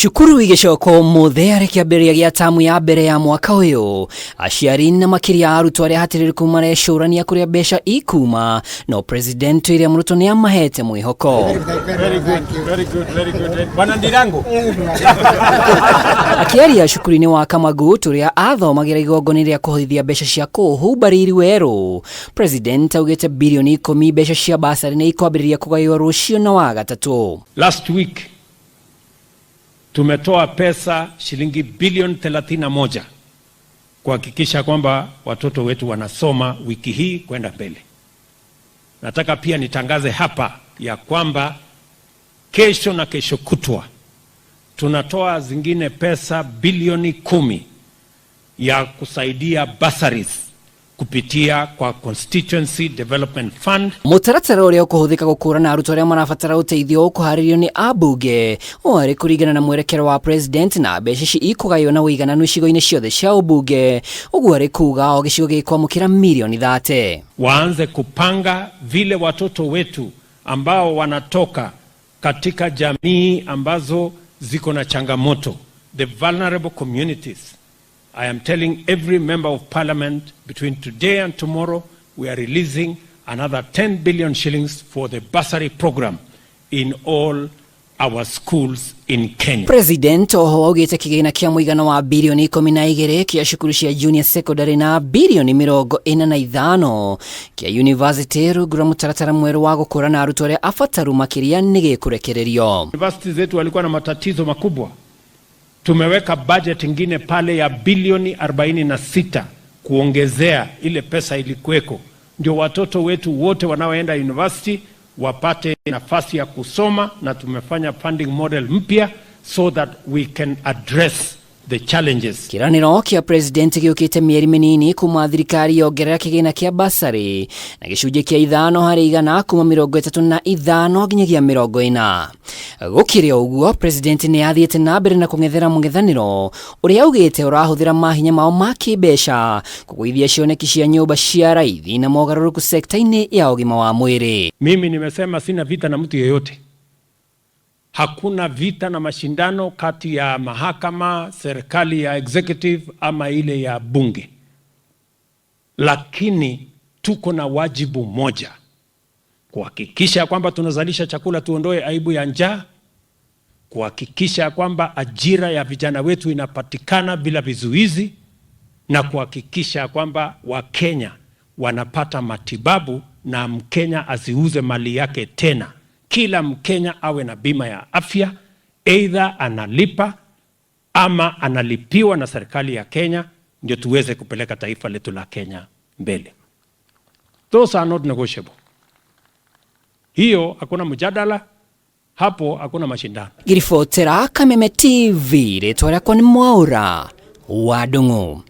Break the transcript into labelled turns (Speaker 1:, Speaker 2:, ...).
Speaker 1: Cukuru igĩcoka ũmũthĩ arĩ kĩambĩrĩria gĩa tamu ya mbere ya mwaka ũyũ. Aciari na makĩria arutwo arĩa hatĩrĩrĩku marecũrania kũrĩa mbeca ikuma, no President William Ruto nĩ amahete mwĩhoko.
Speaker 2: Very good, very good, very good. Bwana Ndirango.
Speaker 1: Akĩaria cukuru-inĩ wa Kamagut ũrĩa athomagĩra igongona rĩa kũhothithia mbeca cia kũũhumba riri werũ, President augĩte birioni 10 mbeca cia basarĩ nĩ ikwambĩrĩria kũgaywo rũciũ na Wagatatũ.
Speaker 2: Last week tumetoa pesa shilingi bilioni 31 kuhakikisha kwamba watoto wetu wanasoma wiki hii kwenda mbele. Nataka pia nitangaze hapa ya kwamba kesho na kesho kutwa tunatoa zingine pesa bilioni 10 ya kusaidia bursaries kupitia kwa Constituency Development Fund.
Speaker 1: Mũtaratara ũrĩa ũkũhũthĩka gũkũrana arutwo arĩa marabatara ũteithio ũkũharĩrio nĩ ambunge ũũ arĩ kũringana na mwerekero wa president, na mbeca ici ikũgaywo na ũigananu icigo-inĩ ciothe cia ũmbunge, ũguo arĩ kuga o gĩcigo gĩkwamũkĩra mirioni 30.
Speaker 2: Waanze kupanga vile watoto wetu ambao wanatoka katika jamii ambazo ziko na changamoto, the vulnerable communities. I am telling every member of parliament, between today and tomorrow we are releasing another 10 billion shillings for the bursary program in all our schools in Kenya.
Speaker 1: President oho augĩte kĩgĩna kĩa mũigana wa birioni 12 kĩa cukuru cia junior secondary na birioni 45 kĩa university rungu rwa mũtaratara mwerũ wa gũkũrana arutwo arĩa abataru makĩria nĩ gĩkũrekererio.
Speaker 2: University zetu walikuwa na matatizo makubwa. Tumeweka budget ingine pale ya bilioni 46 kuongezea ile pesa ilikuweko, ndio watoto wetu wote wanaoenda university wapate nafasi ya kusoma, na tumefanya funding model mpya so that we can address the challenges.
Speaker 1: Kĩranĩro kĩa president gĩũkĩte mĩeri mĩnini kuma thirikari yongerera kĩgĩna kĩa basarĩ na gĩcunjĩ kĩa 5% kuma 35 nginyagia 40. Gũkĩrĩ o ũguo, president nĩ athiĩte na mbere na kũng'ethera mũng'ethanĩro ũrĩa augĩte ũrahũthĩra mahinya mao ma kĩmbeca kũgũithia cioneki cia nyũmba cia raithi na mogarũrũku sekta-inĩ ya ũgima wa mwĩrĩ.
Speaker 2: Mimi nimesema sina vita na mtu yeyote. Hakuna vita na mashindano kati ya mahakama, serikali ya executive ama ile ya bunge, lakini tuko na wajibu moja, kuhakikisha kwamba tunazalisha chakula, tuondoe aibu ya njaa, kuhakikisha kwamba ajira ya vijana wetu inapatikana bila vizuizi, na kuhakikisha kwamba Wakenya wanapata matibabu na Mkenya asiuze mali yake tena. Kila Mkenya awe na bima ya afya, either analipa ama analipiwa na serikali ya Kenya, ndio tuweze kupeleka taifa letu la Kenya mbele. Those are not negotiable. Hiyo hakuna mjadala hapo, hakuna mashindano.
Speaker 1: Ngiribotera Kameme TV, rĩtwa rĩakwa nĩ Mwaũra wa Ndung'u.